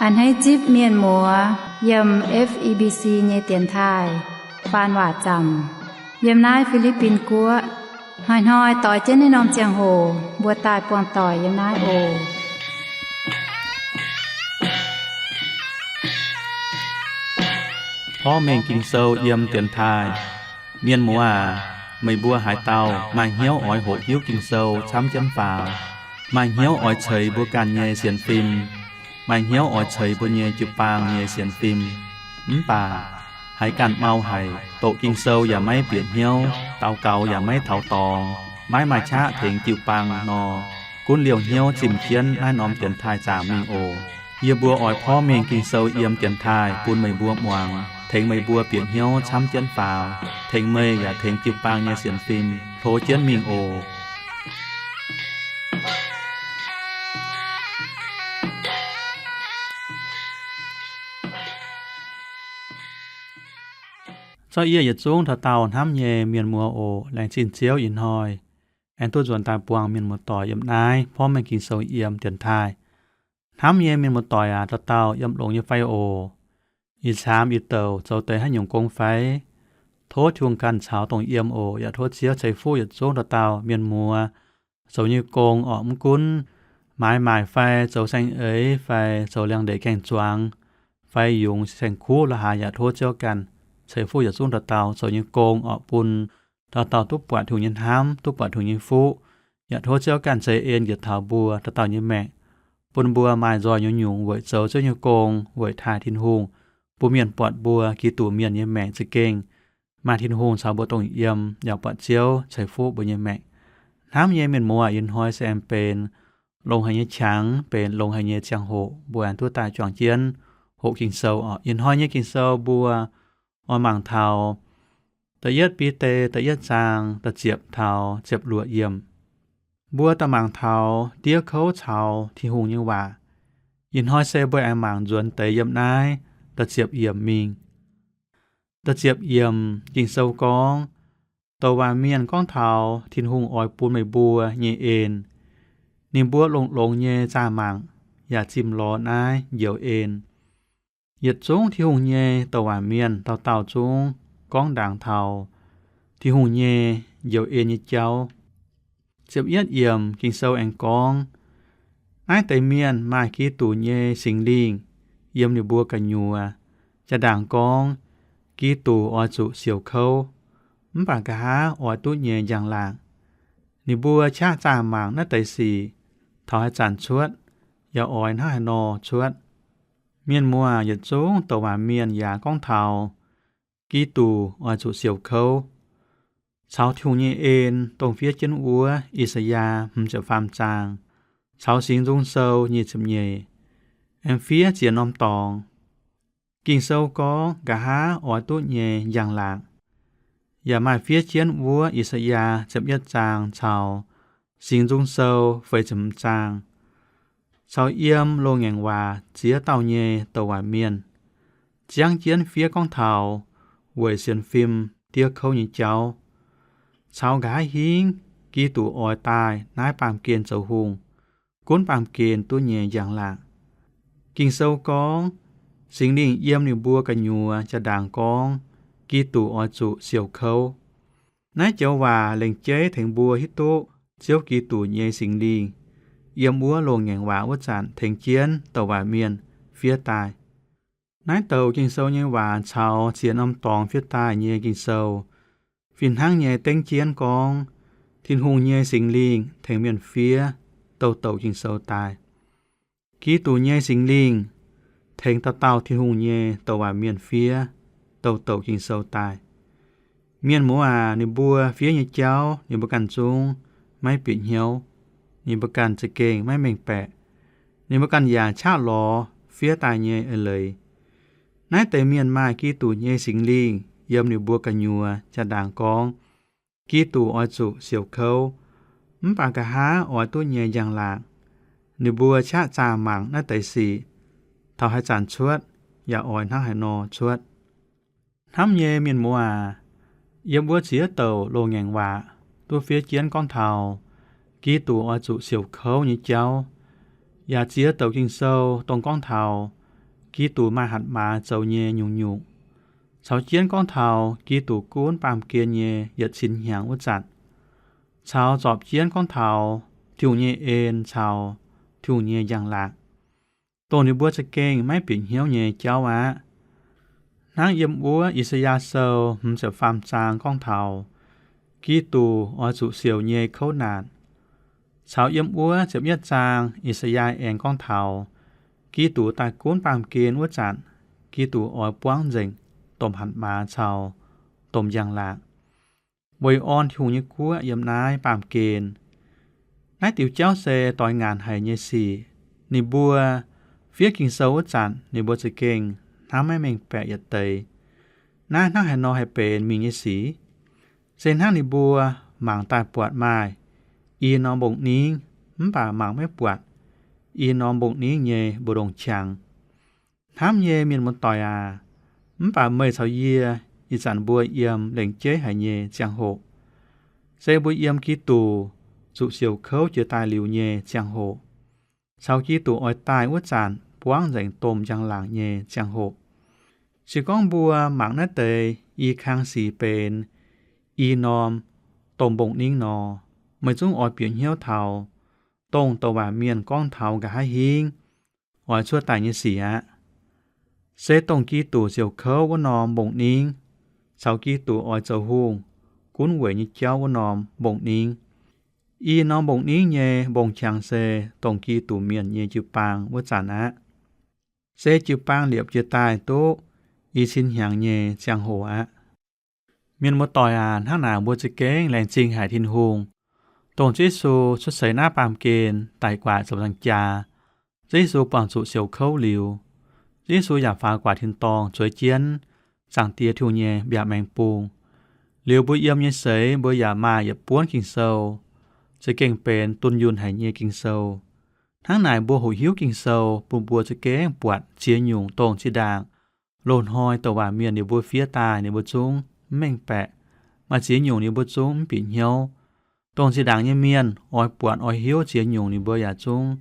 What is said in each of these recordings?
A'hneiv zipv mienh muoz yiem F E B C nyei dienx taaih faan waac zaamc yiem naaiv Fi^li^bin Guoqv. Hnoi-hnoi doix jienv naaiv norm ziangh hoc mbuo daaih buangh doic yiem naaiv oc. Porv mengh Ging-Sou yiem dienx taaih. Mienh muoz aac, meih mbuo haaix dauh maaih hnyouv oix hoqc hiuv Ging-Sou camv jienv faaux, maaih hnyouv oix ceix mbuo ganh nyei sienx fim, maaih hnyouv oix ceix mbuo nyei jiu-baang nyei sienx fim, mv baac haiz ganh mau haic, doqc Ging-Sou yaac maiv bieqc hnyouv, daux gaux yaac maiv taux dorngx, maiv maaih qaqv tengx jiu-baang nor, gunv liouh hnyouv zimh jienv naaiv norm dienx taaih zaamc mingh oc. Yie mbuo oix porv mengh Ging-Sou yiem dienx taaih bun meih mbuo muangx, tengx meih mbuo bieqc hnyouv camv jienv faaux, tengx meih yaac tengx jiu-baang nyei sienx fim hlo jienv mingh oc. Zorqv yie yietc zungv dauh dauh hnamv nyei mienh muoz oc. Laengz zingh Ziouv ih hnoi aengx duqv nzuonx daaih buangh mienh muoz-doic yiem naaiv porv mengh Ging-Sou yiem dienx taaih. Hnamv nyei mienh muoz-doic aac, dauh dauh yiem longx nyei fai oc? Ih camx ih douc zoux deix haaix nyungc gong fai? Tov Tin-Hungh ganh caux dongh yiem oc. Yaac tov Ziouv ceix fuqv yietc zungv dauh dauh mienh muoz zoux nyei gong orqc, mv gunv maaiz maaic fai zoux saeng-eix fai zoux liangx-ndeic gaeng-zuangx fai yungz saeng-kuv la'haaix, yaac tov Ziouv ganh ceix fuqv yietc zungv dauh dauh zoux nyei gong orqc, bun dauh dauh duqv buatc Tin-Hungh nyei hnamv, duqv buatc Tin-Hungh nyei fuqv. Yaac tov Ziouv ganh ceix en njiec taux mbuo dauh dauh nyei maengc, bun mbuo maaih nzoih nyungc-nyungc weic zoux Ziouv nyei gong, weic taaih Tin-Hungh, bun mienh buatc mbuo Giduc mienh nyei maengc za'gengh maaih Tin-Hungh caux mbuo dongh yiem, yaac buatc Ziouv ceix fuqv mbuo nyei maengc. Hnamv nyei mienh muoz, ih hnoi se aengx benx longx haic nyei qangx, benx longx haic nyei ziangh hoc mbuo aengx duqv daaih juangc jienv hoqc Ging-Sou orqc. Ih hnoi nyei Ging-Sou mbuo oix mangc taux da'yietv Bide da'yietv zaang da'ziepc taux ziepc luoqc yiemc. Mbuo daaih mangc taux diev kouv caux Tin-Hungh nyei waac. Ih hnoi se mbuo aengx mangc nzuonx deix yiem naaiv da'ziepc yiemc mingh. Da'ziepc yiemc Ging-Sou gorngv, douc waac mienh gorngv taux Tin-Hungh oix bun meih mbuo nyei en, ninh mbuo longx-longx nyei zaah mangc yaac zimh lorz naaiv njoux en. Yietc zungv Tin-Hungh nyei douc waac mienh dauh dauh zungv gorngv ndaangc taux Tin-Hungh nyei njoux en nyei jauv. Ziepc yietv yiemc Ging-Sou aengx gorngv, naaiv deix mienh maaih Giduc nyei Singx Lingh yiem ninh mbuo gu'nyuoz, jaa-ndaangc gorngv, Giduc oix zuqc siouc kouv, mv baac nqa'haav oix duqv nyei njang-laangc. Ninh mbuo qaqv zaah mangc naaiv deix sic taux haaix zanc cuotv, yaac oix hnangv haaix nor cuotv. Mienh muoz, yietc zungv douc waac mienh yaac gorngv taux Giduc oix zuqc siouc kouv, caux Tin-Hungh nyei en dongh fiev jienv wuov I^saa^yaa hmz ziepc faam zaang, caux Singx Nzung Sou nyic ziepc nyeic, aengx fiev ziex norm dorngx. Ging-Sou gorngv nqa'haav oix duqv nyei njang-laangc, yaac maaih fiev jienv wuov I^saa^yaa ziepc yietv zaang caux Singx Nzung Sou feix ziepc hmz zaang, caux yiem loz-ngaengc waac ziex dauh nyei douc waac mienh, ziangv jienv fiev gorngv taux weic sienx fim diev kouv nyei jauv, caux nqa'haav hingv Giduc oix daaih naaiv baamh gen zoux hungh, gunv baamh gen duqv nyei njang-laangc. Ging-Sou gorngv, Singx Lingh yiem ninh mbuo gu'nyuoz jaa-ndaangc gorngv, Giduc oix zuqc siouc kouv. Naaiv joux waac lengc jeiv tengx mbuo hiuv duqv Ziouv Giduc nyei Singx Lingh yiem wuov loz-ngaengc waac wuov zanc tengx jienv douc waac mienh fiev daaih. Naaiv douc Ging-Sou nyei waac caux ziex norm dorngx fiev daaih nyei Ging-Sou fih hnangv nyei dengv jienv gorngv Tin-Hungh nyei Singx Lingh tengx mienh fiev douc douc Ging-Sou daaih. Giduc nyei Singx Lingh tengx dauh dauh Tin-Hungh nyei douc waac mienh fiev douc douc Ging-Sou daaih. Mienh muoz aac, ninh mbuo fiev nyei jauv ninh mbuo ganh zungv maiv bieqc hnyouv. Ninh mbuo ganh za'gengh maiv mengh baeqc. Ninh mbuo ganh yaac qaqv lorz fiev daaih nyei eix leiz. Naaiv deix mienh maaih Giduc nyei Singx Lingh yiem ninh mbuo gu'nyuoz jaa-ndaangc gorngv, Giduc oix zuqc siouc kouv, mv baac nqa'haav oix duqv nyei njang-laangc. Ninh mbuo qaqv zaah mangc naaiv deix sic taux haaix zanc cuotv, yaac oix hnangv haaix nor cuotv. Hnamv nyei mienh muoz aac, yiem wuov ziex douc loz-ngaengc waac duqv fiev jienv gorngv taux Giduc oix zuqc siouc kouv nyei jauv, yaac ziex douc Ging-Sou dongh gorngv taux Giduc maaih hatc maaz zoux nyei nyungc-nyungc, caux jienv gorngv taux Giduc gunv baamh gen nyei yietc cin hnyangx wuov zanc, caux zorpc jienv gorngv taux Tin-Hungh nyei en caux Tin-Hungh nyei njang-laangc, dongh ninh mbuo za'gengh maiv bieqc hnyouv nyei jauv aqv. Hnangv yiem wuov I^saa^yaa Sou hmz ziepc faam zaang gorngv taux Giduc oix zuqc siouc nyei kouv naanc, caux yiem wuov ziepc yietv zaang I^saa^yaa aengx gorngv taux Giduc daaih gunv baamh gen wuov zanc, Giduc oix buangv nzengc domh hatc maaz caux domh njang-laangc, weic orn Tin-Hungh nyei guoqv yiem naaiv baamh gen. Naaiv diuc jauv se doix ngaanc haic nyei sic. Ninh mbuo fiev Ging-Sou wuov zanc, ninh mbuo za'gengh hnamv maiv mengh baeqc yietc deix. Naaiv hnangv haaix nor haih benx mingh nyei sic? Se hnangv ninh mbuo mangc daaih buatc maaih i norm mbong-ningv, mv baac mangc maiv buatc i norm mbong-ningv nyei mbu'ndongx qangx. Hnamv nyei mienh muoz-doic aac, mv baac meih caux yie ih zanc mbuo yiem lengc jeiv haic nyei ziangh hoc, se mbuo yiem Giduc zuqc siouc kouv jiex daaih liuz nyei ziangh hoc, caux Giduc oix daaih wuov zanc buangv nzengc domh njang-laangc nyei ziangh hoc. Se gorngv mbuo mangc naaiv deix i kang sic benx i norm domh mbong-ningv nor, meih zungv oix bieqc hnyouv taux dongh douc waac mienh gorngv taux nqa'haav hingv oix cuotv daaih nyei sic aqv. Se dongh Giduc siouc kouv wuov norm mbong-ningv, caux Giduc oix zoux hungh gunv weic nyei jauv wuov norm mbong-ningv. I norm mbong-ningv nyei mbong-qangx se dongh Giduc mienh nyei jiu-baang wuov zanc aqv. Se jiu-baang liepc jiex daaih duqv i cin hnyangx nyei ziangh hoc aqv. Mienh muoz-doic aac, hnangv naaic mbuo za'gengh laengz zingh haic Tin-Hungh, dongh Ziouv Yesu cuotv seix naaiv baamh gen daic guaax zoux nzangc jaax. Ziouv Yesu buangh zuqc siouc kouv liuz, Ziouv Yesu yaac faaux guaax tin-dorngh zueiz jienv Zaangc Diex Tin-Hungh nyei mbiaauc maengx bung. Liuz mbuo yiem nyei seix mbuo yaac maaih yietc buonv Ging-Sou, za'gengh benx dunh yunh haic nyei Ging-Sou. Hnangv naaic mbuo hoqc hiuv Ging-Sou bun mbuo za'gengh buatc ziex nyungc dongh zinh ndaangc loz-hnoi douc waac mienh ninh mbuo fiev daaih ninh mbuo zungv mv mengh baeqc, maaih ziex nyungc ninh mbuo zungv mv bieqc hnyouv. Dongh zinh ndaangc nyei mienh oix buatc oix hiuv ziex nyungc ninh mbuo yaac zungv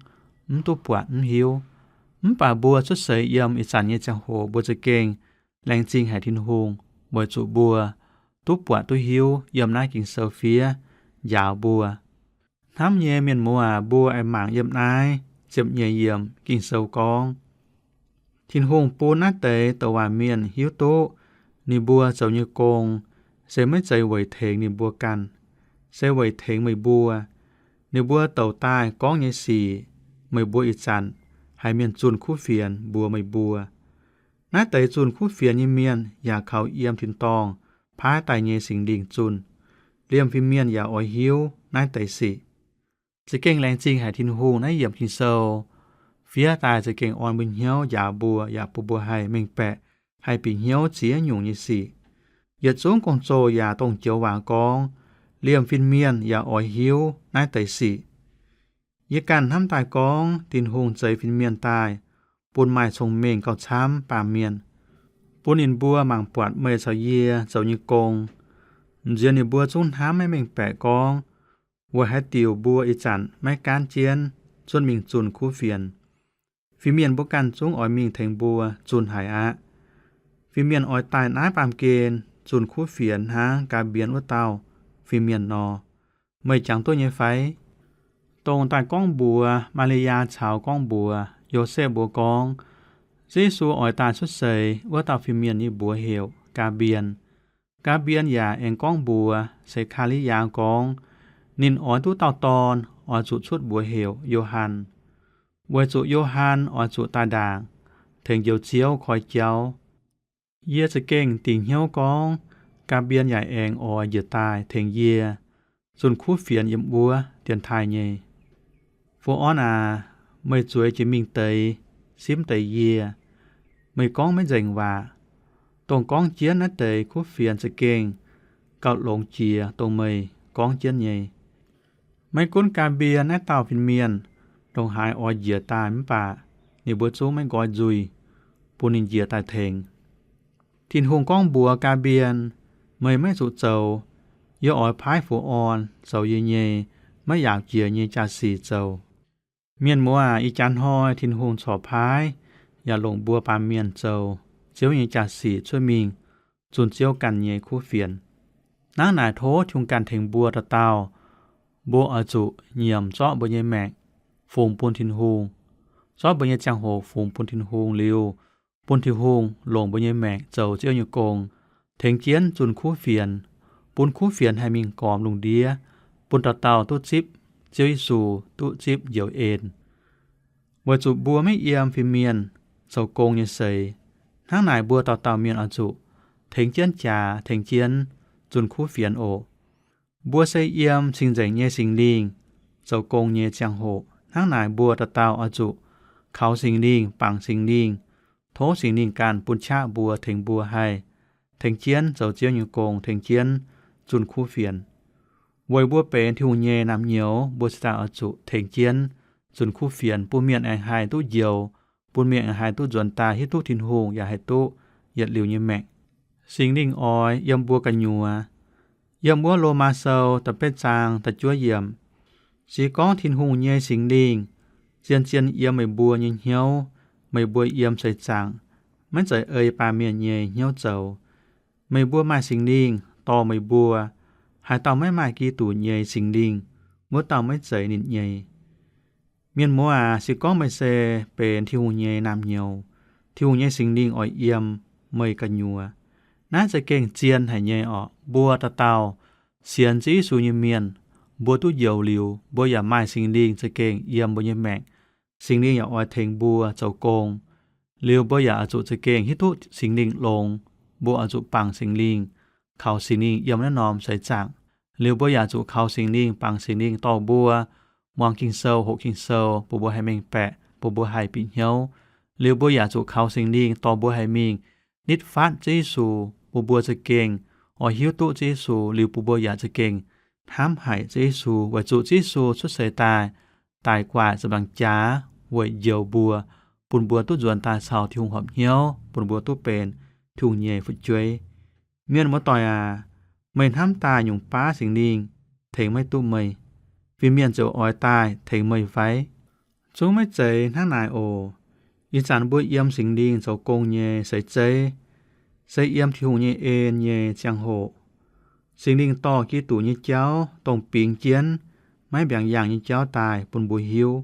mv duqv buatc mv hiuv. Mv baac mbuo cuotv seix yiem ih zanc nyei ziangh hoc mbuo za'gengh laengz zingh haic Tin-Hungh weic zuqc mbuo duqv buatc duqv hiuv yiem naaiv Ging-Sou fiev njaaux mbuo. Hnamv nyei mienh muoz aac, mbuo aengx mangc yiem naaiv ziepc nyeic yiemc Ging-Sou gorngv, Tin-Hungh bun naaiv deix douc waac mienh hiuv duqv ninh mbuo zoux nyei gong se maiv zeiz weic tengx ninh mbuo ganh, se weic tengx meih mbuo. Ninh mbuo douc daaih gorngv nyei sic meih mbuo ih zanc haiz mienh zunh kuv fienx mbuox meih mbuo. Naaiv deix zunh kuv fienx nyei mienh yaac kaux yiem tin-dorngh paaiv daaih nyei Singx Lingh zunh. Liemh fin-mienh yaac oix hiuv naaiv deix sic. Za'gengh laengz zingh haic Tin-Hungh naaiv yiemc Ging-Sou fiev daaih za'gengh orn mbuo hnyouv njaaux mbuo yaac bun mbuo haih mengh baeqc, haih bieqc hnyouv ziex nyungc nyei sic. Yietc zungv gong-zoh yaac dongh joux waac gorngv, liemh fin-mienh yaac oix hiuv naaiv deix sic. Yie ganh hnamv daaih gorngv Tin-Hungh zeix fin-mienh daaih bun maaih cong-mengh gauh camv baamh mienh, bun ninh mbuo mangc buatc meih caux yie zoux nyei gong. Nziex ninh mbuo zungv hnamv maiv mengh baeqc gorngv, weic haaix diuc mbuo ih zanc maiv gaanv jienv cuotv mingh zunh kuv fienx? Fin-mienh mbuo ganh zungv oix mingh tengx mbuo zunh haic aqv. Fin-mienh oix daaih naaiv baamh gen zunh kuv fienx hnangv Ga'mbien wuov dauh fin-mienh nor. Meih jangx duqv nyei fai? Dongh daaih gorngv mbuox Maa^li^yaa caux gorngv mbuox Yosepv mbuo gorngv, Yesu oix daaih cuotv seix wuov dauh fin-mienh yie mbuox heuc Ga'mbien. Ga'mbien yaac aengx gorngv mbuox Se^kaa^li^yaa gorngv, ninh oix duqv dauh dorn oix zuqc cuotv mbuox heuc Yo^han, weic zuqc Yo^han oix zuqc daaih ndaangc tengx Njoux Ziouv koi jauv. Yie za'gengh dingc hnyouv gorngv Ga'mbien yaac aengx oix njiec daaih tengx yie zunh kuv fienx yiem wuov dienx taaih nyei. Fu-orn aac, meih zueiz jiex mingh deix simv deix yie. Meih gorngv maiv nzengc waac. Dongh gorngv jienv naaiv deix kuv fienx za'gengh gauh longx jiex dongh meih gorngv jienv nyei. Maiv gunv Ga'mbien naaiv dauh fin-mienh ndongc haaix oix njiec daaih mv baac ninh mbuo zungv maiv nqoi nzuih bun ninh njiec daaih tengx. Tin-Hungh gorngv mbuox Ga'mbien, meih maiv zuqc zoux. Yie oix paaiv Fu-orn zoux yie nyei maiv yaauc jiex nyei jaa-sic zoux. Mienh muoz aac, ih jaax hnoi Tin-Hungh corc paaiv yaac longc mbuo baamh mienh zoux Ziouv nyei jaa-sic cuotv mingh zunh Ziouv ganh nyei kuv fienx. Hnangv naaic tov Tin-Hungh ganh tengx mbuo dauh dauh, mbuo oix zuqc nyiemc zorqv mbuo nyei maengc fungx bun Tin-Hungh, zorqv mbuo nyei ziangh hoc fungx bun Tin-Hungh liuz, bun Tin-Hungh longc mbuo nyei maengc zoux Ziouv nyei gong, tengx jienv zunh kuv fienx, bun kuv fienx haih mingh gormx lungh ndiev, bun dauh dauh duqv zipv Ziouv Yesu, duqv zipv njoux en. Weic zuqc mbuo maiv yiem fin mienh zoux gong nyei seix. Hnangv naaic mbuo dauh dauh mienh oix zuqc tengx jienv jaax, tengx jienv zunh kuv fienx oc. Mbuo se yiem cing-nzengc nyei Singx Lingh zoux gong nyei ziangh hoc. Hnangv naaic mbuo dauh dauh oix zuqc kaux Singx Lingh, bangc Singx Lingh, tov Singx Lingh ganh bun qaqv mbuo, tengx mbuo haih tengx jienv zoux Ziouv nyei gong, tengx jienv zunh kuv fienx. Weic mbuo benx Tin-Hungh nyei naamh nyouz, mbuo cingx daaih oix zuqc tengx jienv zunh kuv fienx, bun mienh aengx haih duqv njoux, bun mienh aengx haih duqv nzuonx daaih hiuv duqv Tin-Hungh yaac haih duqv yietc liuz nyei maengc. Singx Lingh oix yiem mbuo gu'nyuoz. Yiem wuov Lomaa Sou da'betv zaang da'juov yiemc, se gorngv Tin-Hungh nyei Singx Lingh zien-zien yiem meih mbuo nyei hnyouv, meih mbuo yiem seix zaangc maiv zeiz ei baamh mienh nyei hnyouv zoux. Meih mbuo maaih Singx Lingh dorh meih mbuo. Haaix dauh maiv maaih Giduc nyei Singx Lingh, wuov dauh maiv zeiz ninh nyei. Mienh muoz aac, se gorngv meih se benx Tin-Hungh nyei naamh nyouz, Tin-Hungh nyei Singx Lingh oix yiem meih gu'nyuoz. Naaiv za'gengh zien haic nyei orqc. Mbuo dauh dauh sienx Ziouv Yesu nyei mienh, mbuo duqv njoux liuz, mbuo yaac maaih Singx Lingh za'gengh yiem mbuo nyei maengc. Singx Lingh yaac oix tengx mbuo zoux gong. Liuz mbuo yaac oix zuqc za'gengh hiuv duqv Singx Lingh longx. Mbuo oix zuqc bangc Singx Lingh, kaux Singx Lingh yiem naaiv norm seix zaangc. Liuz mbuo yaac zuqc kaux Singx Lingh, bangc Singx Lingh dorh mbuo muangx Ging-Sou, hoqc Ging-Sou, bun mbuo haih mengh baeqc, bun mbuo haih bieqc hnyouv. Liuz mbuo yaac zuqc kaux Singx Lingh dorh mbuo haih mingh nitv fatv Ziouv Yesu, bun mbuo za'gengh oix hiuv duqv Ziouv Yesu. Liuz bun mbuo yaac za'gengh hnamv haic Ziouv Yesu, weic zuqc Ziouv Yesu cuotv seix daaih, daic guaax ziepc nzaangc jaax weic njoux mbuo, bun mbuo duqv nzuonx daaih caux Tin-Hungh horpc hnyouv, bun mbuo duqv benx Tin-Hungh nyei fu'jueiv. Mienh muoz-doic aac, meih hnamv daaih nyungc baav Singx Lingh tengx maiv duqv meih, fin-mienh ziouc oix daaih tengx meih fai? Zungv maiv zeiz hnangv naaic oc. Ih zanc mbuo yiem Singx Lingh zoux gong nyei seix zeiv, se yiem Tin-Hungh nyei en nyei ziangh hoc. Singx Lingh dorh Giduc nyei jauv dongh bingx jienv maiv mbiaangx yaangh nyei jauv daaih bun mbuo hiuv.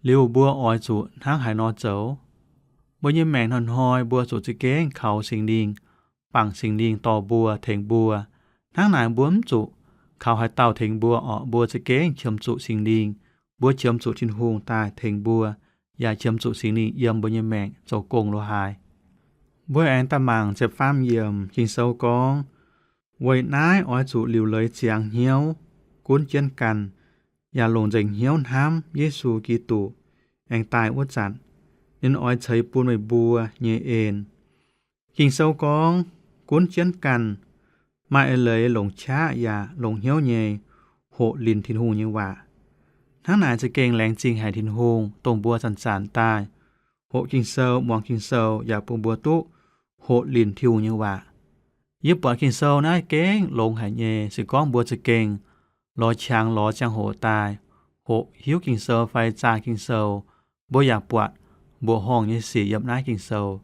Liuz mbuo oix zuqc hnangv haaix nor zoux? Mbuo nyei maengc hnoi-hnoi mbuo zuqc za'gengh kaux Singx Lingh, bangc Singx Lingh dorh mbuo, tengx mbuo. Hnangv naaic mbuo mv zuqc kaux haaix dauh tengx mbuo orqc. Mbuo za'gengh qiemx zuqc Singx Lingh. Mbuo qiemx zuqc Tin-Hungh daaih tengx mbuo, yaac qiemx zuqc Singx Lingh yiem mbuo nyei maengc zoux gong lo haaix. Mbuo aengx daaih mangc ziepc faam yiemc Ging-Sou gorngv, weic naaiv oix zuqc liuc leiz ziangx hnyouv, gunv jienv ganh, yaac longc nzengc hnyouv hnamv Yesu Giduc aengx daaih wuov zanc, ninh oix ceix bun meih mbuo nyei en. Ging-Sou gorngv, gunv jienv ganh, maaih eix leiz longc qaqv yaac longc hnyouv nyei hoqc linc Tin-Hungh nyei waac. Hnangv naaic za'gengh laengz zingh haic Tin-Hungh dongh mbuo zanc-zanc daaih hoqc Ging-Sou, muangx Ging-Sou yaac bun mbuo duqv hoqc linc Tin-Hungh nyei waac. Yie buatc Ging-Sou naaiv gengh longx haic nyei. Se gorngv mbuo za'gengh lorz qangx lorz ziangh hoc daaih hoqc hiuv Ging-Sou fai zaah Ging-Sou, mbuo yaac buatc mbuoqc horngh nyei sic yiem naaiv Ging-Sou.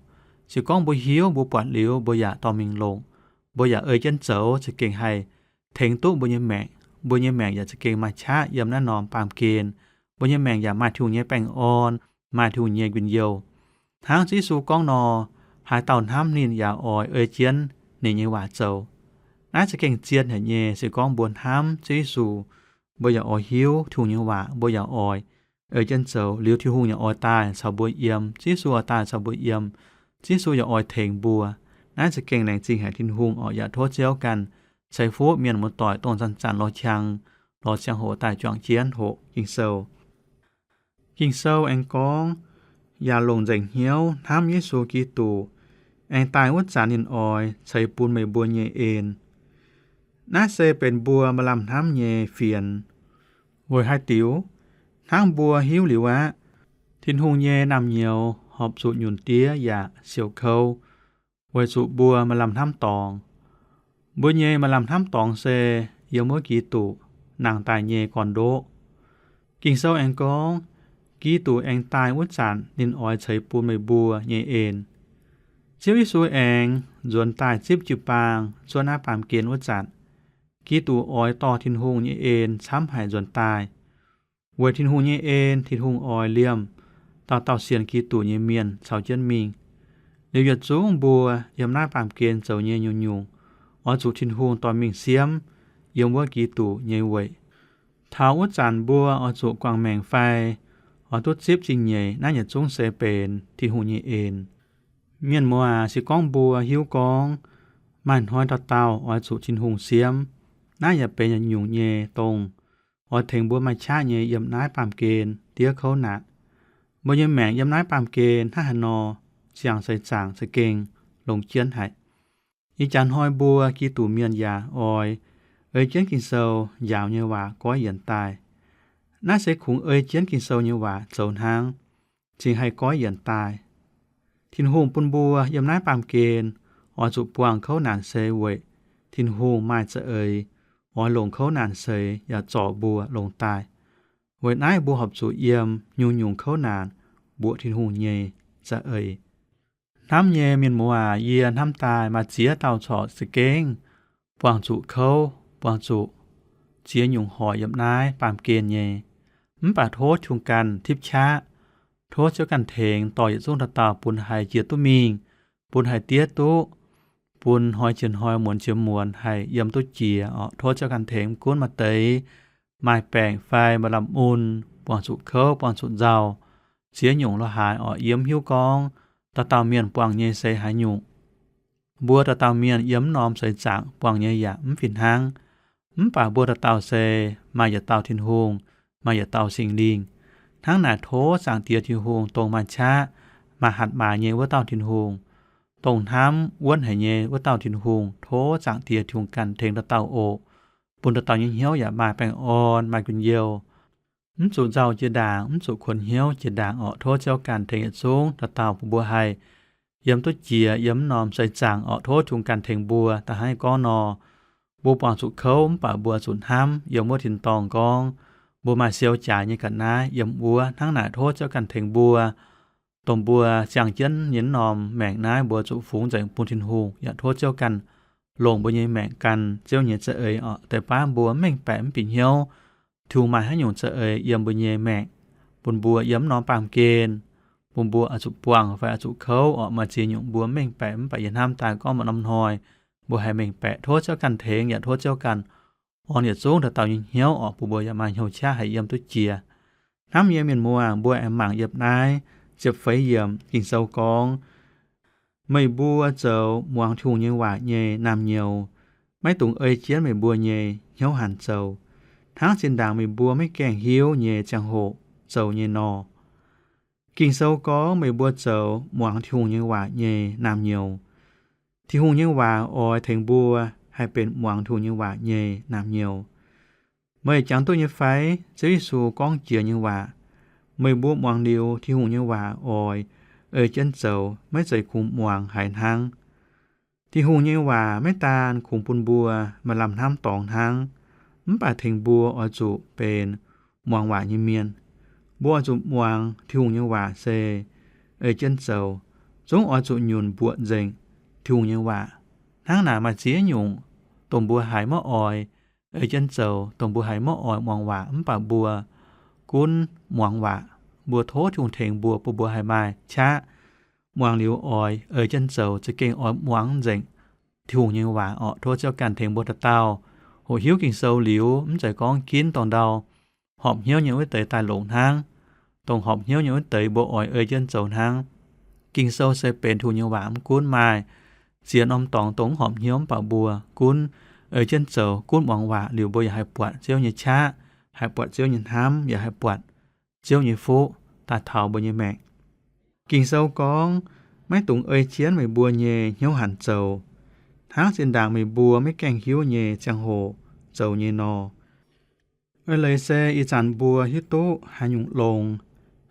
Se gorngv mbuo hiuv, mbuo buatc liuz, mbuo yaac dorh mingh longc, mbuo yaac ei jienv zoux, za'gengh haih tengx duqv mbuo nyei maengc. Mbuo nyei maengc yaac za'gengh maaih qaqv yiem naaiv norm baamh gen. Mbuo nyei maengc yaac maaih Tin-Hungh nyei baengh orn, maaih Tin-Hungh nyei njien-youh. Hnangv Ziouv Yesu gorngv nor, haaix dauh hnamv ninh yaac oix ei jienv ninh nyei waac zoux. Naaiv za'gengh zien haic nyei. Se gorngv mbuo hnamv Ziouv Yesu, mbuo yaac oix hiuv Tin-Hungh nyei waac, mbuo yaac oix ei jienv zoux, liuz Tin-Hungh yaac oix daaih caux mbuo yiem. Ziouv Yesu oix daaih caux mbuo yiem. Ziouv Yesu yaac oix tengx mbuo. Naaiv za'gengh laengz zingh haic Tin-Hungh orqc. Yaac tov Ziouv ganh ceix fuqv mienh muoz-doic dongh zanc-zanc lorz qangx, lorz ziangh hoc daaih juangc jienv hoqc Ging-Sou. Ging-Sou aengx gorngv, yaac longc nzengc hnyouv hnamv Yesu Giduc, aengx daaih wuov zanc ninh oix ceix bun meih mbuo nyei en. Naaiv se benx mbuo maaih lamh hnamv nyei fienx. Weic haaix diuc? Hnangv mbuo hiuv liuz aqv, Tin-Hungh nyei naamh nyouz horpc zuqc nyunc diev yaac siouc kouv, weic zuqc mbuo maaih lamh hnamv dorngx. Mbuo nyei maaih lamh hnamv dorngx se yiem wuov Giduc nangh daaih nyei gorn-ndoqv. Ging-Sou aengx gorngv, Giduc aengx daaih wuov zanc ninh oix ceix bun meih mbuo nyei en. Ziouv Yesu aengx nzuonx daaih zipv jiu-baang cuotv naaiv baamh gen wuov zanc, Giduc oix dorh Tin-Hungh nyei en camv haic nzuonx daaih. Weic Tin-Hungh nyei en, Tin-Hungh oix liemh dauh dauh sienx Giduc nyei mienh caux jienv mingh. Liuz yietc zungv mbuo yiem naaiv baamh gen zoux nyei nyungc-nyungc oix zuqc Tin-Hungh dorh mingh siemv yiem wuov Giduc nyei weic. Taux wuov zanc mbuo oix zuqc guangc maengc fai oix duqv zipv zingh nyeic, naaiv yietc zungv se benx Tin-Hungh nyei en. Mienh muoz aac, se gorngv mbuo hiuv gorngv maaih hnoi dauh dauh oix zuqc Tin-Hungh siemv, naaiv yaac benx yietc nyungc nyei dongh oix tengx mbuo maaih qaqv nyei yiem naaiv baamh gen diev kouv naanc. Mbuo nyei maengc yiem naaiv baamh gen hnangv haaix nor, ziangh seix zaangc za'gengh longc jienv haic. Ih jaax hnoi mbuo Giduc mienh yaac oix ei jienv Ging-Sou njaaux nyei waac goiv yienc daaih. Naaiv se kungx ei jienv Ging-Sou nyei waac zoux hnangv, cingx haih goiv yienc daaih. Tin-Hungh bun mbuo yiem naaiv baamh gen oix zuqc buangh kouv naanc se weic Tin-Hungh maaih za'eix oix longc kouv naanc seix yaac zorc mbuo longc daaih. Weic naaiv mbuo horpc zuqc yiem nyungc-nyungc kouv naanc mbuoqc Tin-Hungh nyei za'eix. Hnamv nyei mienh muoz aac, yie hnamv daaih maaih ziex dauh corc za'gengh buangh zuqc kouv, buangh zuqc ziex nyungc hoic yiem naaiv baamh gen nyei. Mv baac tov Tin-Hungh ganh tipv qaqv, tov Ziouv ganh tengx dorh yietc zungv dauh dauh bun haih jiex duqv mingh, bun haih diev duqv, bun hnoi jiex hnoi, muonz jiex muonz haih yiem duqv jiex orqc. Tov Ziouv ganh tengx. Mv gunv maaih deix maaih baengc fai maaih lamh mun, buangh zuqc kouv, buangh zuqc nzauh, ziex nyungc lorz haaix orqc, yie mv hiuv gorngv dauh dauh mienh buangh nyei se haaix nyungc. Mbuo dauh dauh mienh yiem mv norm seix zaangc buangh nyei yaac mv fih hnangv. Mv baac mbuo dauh dauh se maaih yietc dauh Tin-Hungh, maaih yietc dauh Singx Lingh. Hnangv naaic tov Zaangc Diex Tin-Hungh, dongh maaih qaqv, maaih hatc maaz nyei wuov dauh Tin-Hungh, dongh hnamv wuonv haic nyei wuov dauh Tin-Hungh, tov Zaangc Diex Tin-Hungh ganh tengx dauh dauh oc, bun dauh dauh nyei hnyouv yaac maaih baengh orn, maaih njien-youh. Mv zuqc nzauh jiex ndaangc, mv zuqc kuonx hnyouv jiex ndaangc orqc. Tov Ziouv ganh tengx yietc zungv dauh dauh bun mbuo haih yiem duqv jiex yiem mv norm seix zaangc orqc. Tov Tin-Hungh ganh tengx mbuo. Da'hnangv gorngv nor, mbuo buangh zuqc kouv mv baac mbuo zuqc hnamv yiem wuov tin-dorngh gorngv mbuo maaih siou jaaix nyei ga'naaiv yiem wuov. Hnangv naaic tov Ziouv ganh tengx mbuo, dongh mbuo ziangh jienv nyei mv norm maengc naaiv mbuo zuqc fungx nzengc bun Tin-Hungh. Yaac tov Ziouv ganh longc mbuo nyei maengc gan Ziouv nyei za'eix orqc, deix baav mbuo mv mengh baeqc mv bieqc hnyouv Tin-Hungh maaih haaix nyungc za'eix yiem mbuo nyei maengc, bun mbuo yiem mv norm baamh gen, bun mbuo oix zuqc buangh fai oix zuqc kouv orqc. Maaih ziex nyungc mbuo mv mengh baeqc, mv baac yie hnamv daaih gorngv maaih norm hnoi mbuo haih mengh baeqc. Tov Ziouv ganh tengx, yaac tov Ziouv ganh orn yietc zungv dauh dauh nyei hnyouv orqc, bun mbuo yaac maaih hnyouv qaqv haih yiem duqv jiex. Hnamv nyei mienh muoz, mbuo aengx mangc yiem naaiv ziepc feix yiemc Ging-Sou gorngv, meih mbuo zoux muangx Tin-Hungh nyei waac nyei naamh nyouz maiv dungx ei jienv meih mbuo nyei hnyouv hanc zoux, hnangv zinh ndaangc meih mbuo maiv gaengh hiuv nyei ziangh hoc zoux nyei nor. Ging-Sou gorngv meih mbuo zoux muangx Tin-Hungh nyei waac nyei naamh nyouz. Tin-Hungh nyei waac oix tengx mbuo haih benx muangx Tin-Hungh nyei waac nyei naamh nyouz. Meih jangx duqv nyei fai? Ziouv Yesu gorngv jiex nyei waac, meih mbuo muangx liuz Tin-Hungh nyei waac oix ei jienv zoux, maiv zeiz kungx muangx haiz hnangv. Tin-Hungh nyei waac maiv daan kungx bun mbuo maaih lamh hnamv dorngx hnangv, mv baac tengx mbuo oix zuqc benx muangx waac nyei mienh. Mbuo oix zuqc muangx Tin-Hungh nyei waac se ei jienv zoux, zungv oix zuqc nyunc mbuoqc nzengc Tin-Hungh nyei waac. Hnangv naaic maaih ziex nyungc dongh mbuo haiz maiv oix ei jienv zoux, dongh mbuo haiz maiv oix muangx waac, mv baac mbuo gunv muangx waac. Mbuo tov Tin-Hungh tengx mbuo, bun mbuo haih maaih qaqv muangx liuz oix ei jienv zoux, za'gengh oix muangx nzengc Tin-Hungh nyei waac orqc. Tov Ziouv ganh tengx mbuo dauh dauh hoqc hiuv Ging-Sou liuz, mv zeiz gorngv ginv dongh ndau horpc hnyouv nyei wuov deix daaih longc hnangv. Dongh horpc hnyouv nyei wuov deix mbuo oix ei jienv zoux hnangv. Ging-Sou se benx Tin-Hungh nyei waac, mv gunv maaih ziex norm dorngx dongh mv horpc hnyouv, mv baac mbuo gunv ei jienv zoux, gunv muangx waac liuz, mbuo yaac haih buatc Ziouv nyei qaqv, haih buatc Ziouv nyei hnamv, yaac haih buatc Ziouv nyei fuqv daaih taux mbuo nyei maengc. Ging-Sou gorngv, maiv dungx ei jienv meih mbuo nyei hnyouv hanc zoux, hnangv zinh ndaangc meih mbuo maiv gaengh hiuv nyei ziangh hoc zoux nyei nor. Eix leiz se ih zanc mbuo hiuv duqv haaix nyungc longx,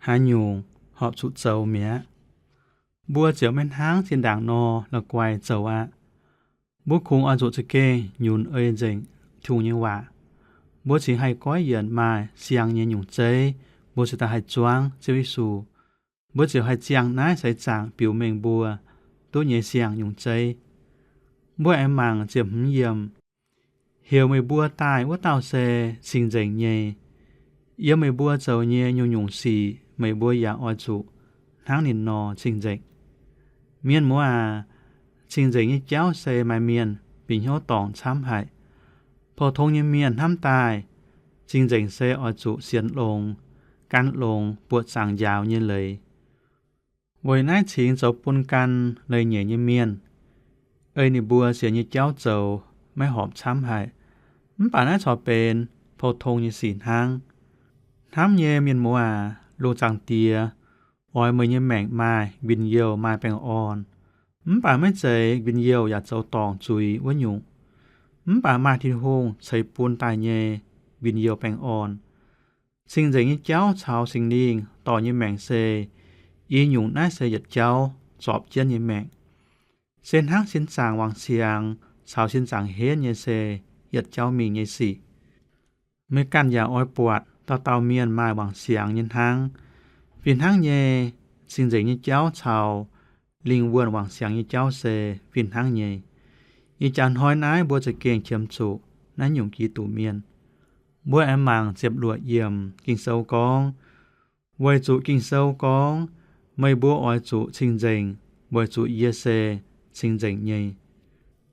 haaix nyungc horpc zuqc zoux mi'aqv. Mbuo ziouc maiv hnangv zinh ndaangc nor la'guaih zoux aqv. Mbuo kungx oix zuqc za'gengh nyunc ei nzengc Tin-Hungh nyei waac. Mbuo cingx haih goiv yienc maaih siang nyei nyungc zeiv, mbuo ziouc daaih haih zuangv Ziouv Yesu. Mbuo ziouc haih ziangh naaiv seix zaangc biux mengh mbuo duqv nyei siang-nyungc zeiv. Mbuo aengx mangc ziepc hmz yiemc. Heuc meih mbuo daaih wuov dauh se cing-nzengc nyei. Yiem meih mbuo zoux nyei nyungc-nyungc sic meih mbuo yaac oix zuqc hnangv ninh nor cing-nzengc. Mienh muoz aac, cing-nzengc nyei jauv se maaih mienh bieqc hnyouv dorngc camv haic. Pou-tong nyei mienh hnamv daaih, cing-nzengc se oix zuqc sienx longx, gan longx, buoqc zaangc njaaux nyei leiz. Weic naaiv cingx zoux bun gan leiz-nyeic nyei mienh, ei ninh mbuo sienx nyei jauv zoux maiv horpc camv haic. Mv baac naaiv corc benx pou-tong nyei sic hnangv. Hnamv nyei mienh muoz aac, lungh zaangc Diex oix meih nyei maengc maaih njien-youh, maaih baengh orn. Mv baac maiv zeiz njien-youh yaac zoux dorngc zuiz wuov nyungc. Mv baac maaih Tin-Hungh ceix bun daaih nyei njien-youh baengh orn. Cing-nzengc nyei jauv caux Singx Lingh dorh nyei maengc se i nyungc. Naaiv se yietc jauv zorpc jienv nyei maengc. Se hnangv sin zaangc wangc siangx caux sin zaangc henv nyei se yietc jauv mingh nyei sic. Meih ganh yaac oix buatc dauh dauh mienh maaih wangc siangx nyei hnangv. Fih hnangv nyei, cing-nzengc nyei jauv caux lingh wuonh wangc siangx nyei jauv se fih hnangv nyei. Ih jaax hnoi naaiv mbuo za'gengh qiemx zuqc naaiv nyungc Giduc mienh. Mbuo aengx mangc ziepc luoqc yiemc Ging-Sou gorngv, weic zuqc Ging-Sou gorngv, meih mbuo oix zuqc cing-nzengc, weic zuqc yie se cing-nzengc nyei.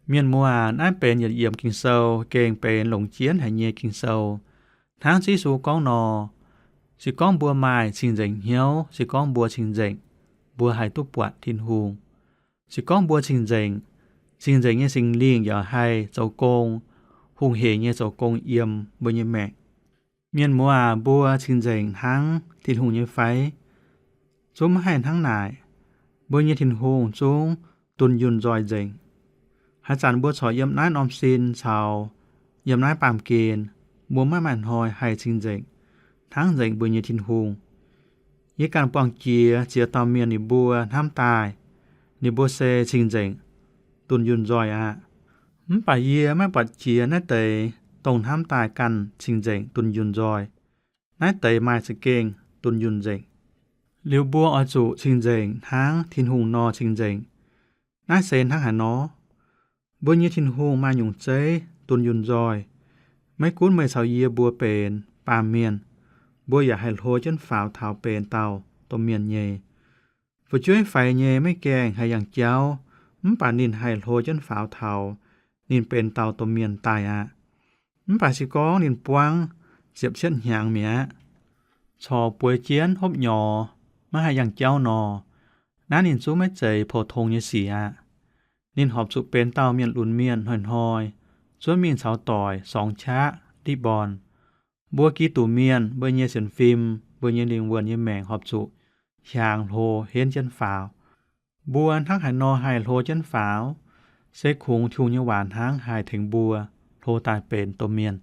Mienh muoz aac, naaiv benx yietc yiemc Ging-Sou gengh benx longc jienv haic nyei Ging-Sou. Hnangv Ziouv Yesu gorngv nor, se gorngv mbuo maaih cing-nzengc hnyouv, se gorngv mbuo cing-nzengc, mbuo haih duqv buatc Tin-Hungh. Se gorngv mbuo cing-nzengc, cing-nzengc nyei Singx Lingh yaac haih zoux gong, hungh heic nyei zoux gong yiem mbuo nyei maengc. Mienh muoz aac, mbuo cing-nzengc hnangv Tin-Hungh nyei fai? Zungv maiv haih hnangv naaic. Mbuo nyei Tin-Hungh zungv dunh yunh nzoih nzengc. Haaix zanc mbuo corc yiem naaiv norm sin caux yiem naaiv baamh gen, mbuo maiv maaih hnoi haih cing-nzengc hnangv nzengc mbuo nyei Tin-Hungh. Yie ganh buangh jiex ziex dauh mienh ninh mbuo hnamv daaih, ninh mbuo se cing-nzengc dunh yunh nzoih aqv. Mv baac yie maiv buatc jiex naaiv deix dongh hnamv daaih ganh cing-nzengc dunh yunh nzoih. Naaiv deix maaih za'gengh dunh yunh nzengc. Liuz mbuo oix zuqc cing-nzengc hnangv Tin-Hungh nor cing-nzengc. Naaiv se hnangv haaix nor? Mbuo nyei Tin-Hungh maaih nyungc zeiv dunh yunh nzoih. Maiv gunv meih caux yie mbuo benx baamh mienh, mbuo yaac haih hlo jienv faaux taux benx dauh domh mienh nyei. Fu'jueiv faix nyei maiv gaengh haih yangh jauv, mv baac ninh haih hlo jienv faaux taux ninh benx dauh domh mienh daaih aqv. Mv baac se gorngv ninh buangv ziepc cietv hnyangx mi'aqv, corc bueix jienv hopv nyorx, maiv haih yangh jauv nor, naaiv ninh zungv maiv zeiz pou-tong nyei sic aqv. Ninh horpc zuqc benx dauh mienh lunx mienh hnoi-hnoi, zuov mingh caux doic sorngx qaqv diqv born. Mbuo Giduc mienh, mbuo nyei sienx fim, mbuo nyei lingh wuonh nyei maengc horpc zuqc hiaangx hlo henv jienv faaux. Mbuo hnangv haaix nor haih hlo jienv faaux? Se kungx Tin-Hungh nyei waac hnangv haih tengx mbuo hlo daaih benx domh mienh.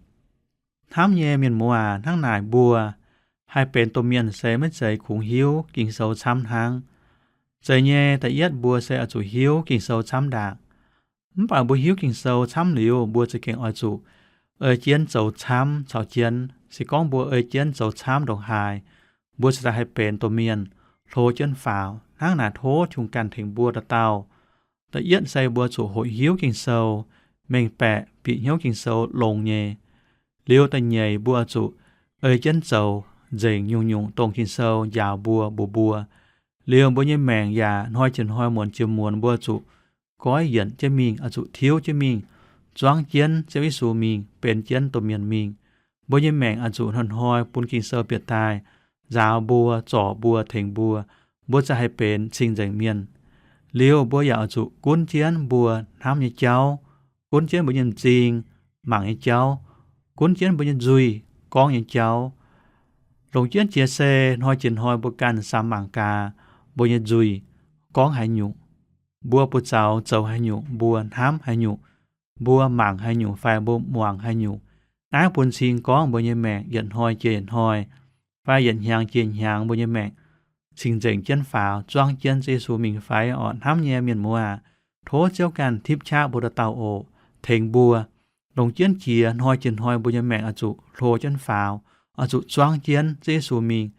Hnamv nyei mienh muoz aac, hnangv naaic mbuo haih benx domh mienh se maiv zeiz kungx hiuv Ging-Sou camv hnangv. Zeiz nyei, da'yietv mbuo se oix zuqc hiuv Ging-Sou camv ndaangc. Mv baac mbuo hiuv Ging-Sou camv liuz, mbuo za'gengh oix zuqc ei jienv zoux camv caux jienv. Se gorngv mbuo ei jienv zoux camv ndongc haaix, mbuo ziouc daaih haih benx domh mienh hlo jienv faaux. Hnangv naaic tov Tin-Hungh ganh tengx mbuo dauh dauh. Da'yietv se mbuo zuqc hoqc hiuv Ging-Sou, mengh baeqc bieqc hnyouv Ging-Sou longx nyei. Liuz da'nyeic mbuo zuqc ei jienv zoux nzengc nyungc-nyungc dongh Ging-Sou njaaux mbuo, mbuox mbuo. Liuz mbuo nyei maengc yaac hnoi jiex hnoi, muonz jiex muonz, mbuo zuqc goiv yienc jienv mingh, oix zuqc tiuv jienv mingh, zuangv jienv Ziouv Yesu mingh, benx jienv domh mienh mingh. Mbuo nyei maengc oix zuqc hnoi-hnoi bun Ging-Sou bieqc daaih nzaaux mbuo, zorc mbuo, tengx mbuo, mbuo ziouc haih benx cing-nzengc mienh. Liuz mbuo yaac oix zuqc gunv jienv mbuo hnamv nyei jauv, gunv jienv mbuo nyei m'zing mangc nyei jauv, gunv jienv mbuo nyei nzuih gorngv nyei jauv. Longc jienv jiex se hnoi jiex hnoi mbuo ganh samx mangc gaax mbuo nyei nzuih gorngv haaix nyungc, mbuo buoz-zaux zoux haaix nyungc, mbuo hnamv haaix nyungc, mbuo mangc haaix nyungc fai mbuo muangx haaix nyungc. Naaiv bun cing gorngv mbuo nyei maengc yietc hnoi jiex yietc hnoi, fai yietc hnyangx jiex hnyangx mbuo nyei maengc cing-nzengc jienv faaux, zuangv jienv Ziouv Yesu mingh fai orqc. Hnamv nyei mienh muoz aac, tov Ziouv ganh tipv qaqv mbuo dauh dauh oc, tengx mbuo. Longc jienv jiex hnoi jiex hnoi mbuo nyei maengc oix zuqc hlo jienv faaux, oix zuqc zuangv jienv Ziouv Yesu mingh.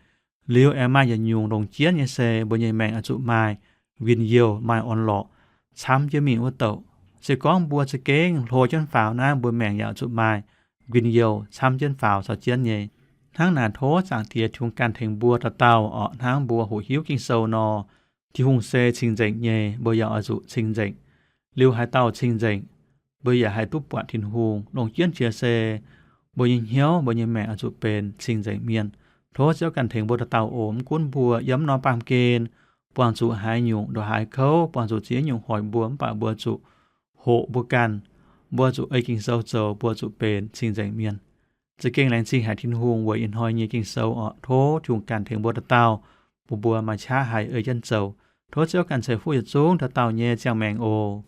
Liuz aengx maaih yietc nyungc longc jienv nyei se mbuo nyei maengc oix zuqc maaih win-youh, maaih orn-lorqc camv jienv mingh wuov douc. Se gorngv mbuo za'gengh hlo jienv faaux naaiv, mbuo maengc yaac oix zuqc maaih win-youh camv jienv faaux caux jienv nyei. Hnangv naaic tov Zaangc Diex Tin-Hungh ganh tengx mbuo dauh dauh orqc. Hnangv mbuo hoqc hiuv Ging-Sou nor, Tin-Hungh se cing-nzengc nyei, mbuo yaac oix zuqc cing-nzengc. Liuz haaix dauh cing-nzengc, mbuo yaac haih duqv buatc Tin-Hungh. Longc jienv jiex se mbuo nyei hnyouv, mbuo nyei maengc oix zuqc benx cing-nzengc mienh. Tov Ziouv ganh tengx mbuo dauh dauh oc. Mv gunv mbuo yiem norm baamh gen buangh zuqc haaix nyungc ndongc haaix kouv, buangh zuqc ziex nyungc hoic mbuo, mv baac mbuo zuqc hoqc mbuo ganh, mbuo zuqc ei Ging-Sou zoux, mbuo zuqc benx cing-nzengc mienh. Za'gengh laengz zingh haic Tin-Hungh weic ih hnoi nyei Ging-Sou orqc. Tov Tin-Hungh ganh tengx mbuo dauh dauh, bun mbuo maaih qaqv haih ei jienv zoux. Tov Ziouv ganh ceix fuqv yietc zungv dauh dauh nyei ziangh maengc oc.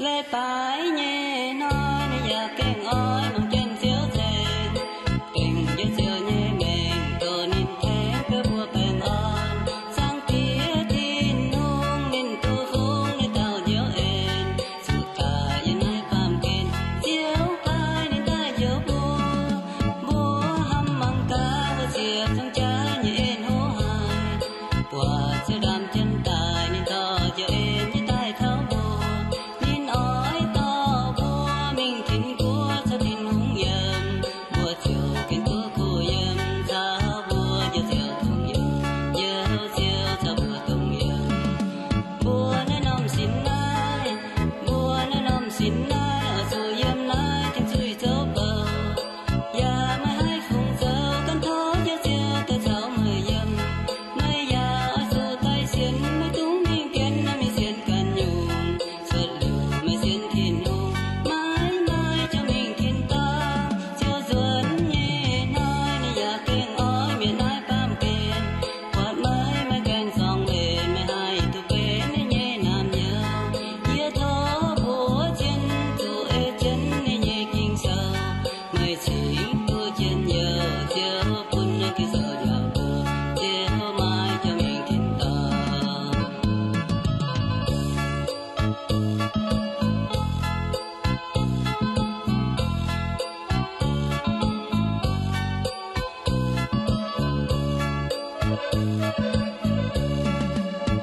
Leiz-baaix nyei hnoi ninh yaac gengh oix mangc jienv Ziouv nzengc, gengh njoux Ziouv nyei mengh, goux ninh tengx beu mbuo baengh orn. Zaangc Diex Tin-Hungh ninh duqv hungh ninh dauh njoux en, zuqc daaih yiem naaiv baamh gen, Ziouv paaiv ninh daaih njoux mbuo. Mbuo hnamv mangc gaax mbuo ziepc zungv jaaix nyei en hlo haic, buatc Ziouv ndaamv jienv daaih, ninh dorh njoux en nyei daaih taux mbuo. Ninh oix dorh mbuo mingh tinx mbuo caux Tin-Hungh yiem, mbuo ziouc gengh duqv kuh yiem caux mbuo njoux Ziouv dongh yiem, njoux Ziouv caux mbuo dongh yiem. Mbuo naaiv norm sin naaiv, mbuo naaiv norm sin naaiv oix zuqc yiem naaiv dingc zuiz zoux bouc, yaac maiv haih fungc zoux, ganh tov njoux Ziouv daaih caux meih yiem. Meih yaac oix zuqc daaih sienx, maiv dungx mingh bienx naaiv mingh sienx ganh nyungc. Cuotv liuz meih sienx Tin-Hungh, maiv maaih jauv mingh tin-dorngh. Ziouv nzuonx nyei hnoi ninh yaac gengh oix mietc naaiv baamh gen. Buatc meih, meih gaengh zorngc mbenc, meih haih duqv benx ninh nyei naamh nyouz. Yie tov mbuox zien, zuqc ei jienv ninh nyei Ging-Sou. Meih cingx duqv njien-youh, Ziouv bun naaiv Ging-Sou njaaux mbuo, Ziouv maiv jauv mingh tin-dorngh.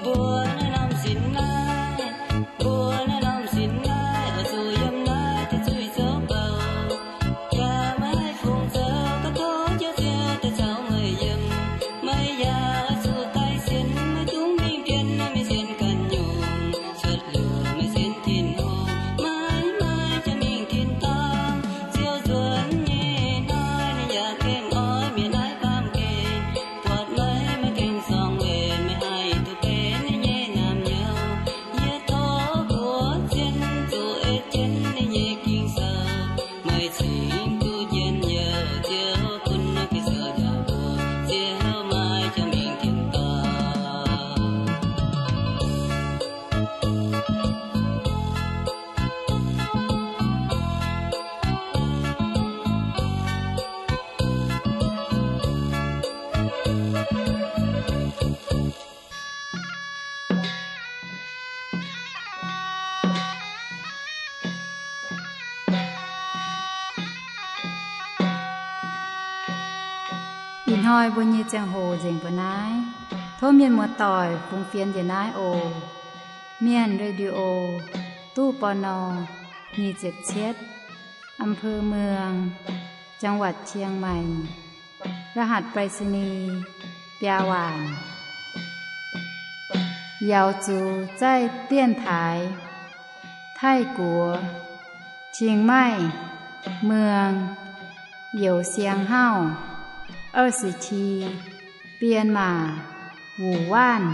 Mbuo naaiv norm sin naaiv, mbuo naaiv norm sin naaiv oix zuqc yiem naaiv dingc zuiz zoux bouc, yaac maiv haih fungc zoux, ganh tov njoux Ziouv daaih caux meih yiem. Meih yaac oix zuqc daaih sienx, maiv dungx mingh bienx naaiv mingh sienx ganh nyungc. Cuotv liuz meih sienx Tin-Hungh, maiv maaih jauv mingh tin-dorngh. Ziouv nzuonx nyei hnoi ninh yaac gengh oix mietc naaiv baamh gen. Buatc meih, meih gengh zorngc mbenc, meih haih duqv benx ninh nyei naamh nyouz. Yie tov mbuox zien, zuqc ei jienv ninh nyei Ging-Sou. Meih cingx duqv njien-youh, Ziouv bun naaiv Ging-Sou njaaux mbuo, Ziouv maiv jauv mingh tin-dorngh. Ih hnoi mbuo nyei ziangh hoc nzengc mbuo naaiv. Tov mienh muoz-doic fungx fienx njiec naaiv oc. Mienh Radio, ตู้ ปณ. nyic ziepc cietv, อำเภอเมือง จังหวัดเชียงใหม่ รหัสไปรษณีย์ biaa waanc. Yaux zuqc zaih 电台 Taiv-Guoqv, Chiang Mai, Muang, Youz Siang Hauv, 二十七, Bienh Maac, Wuc Waanv.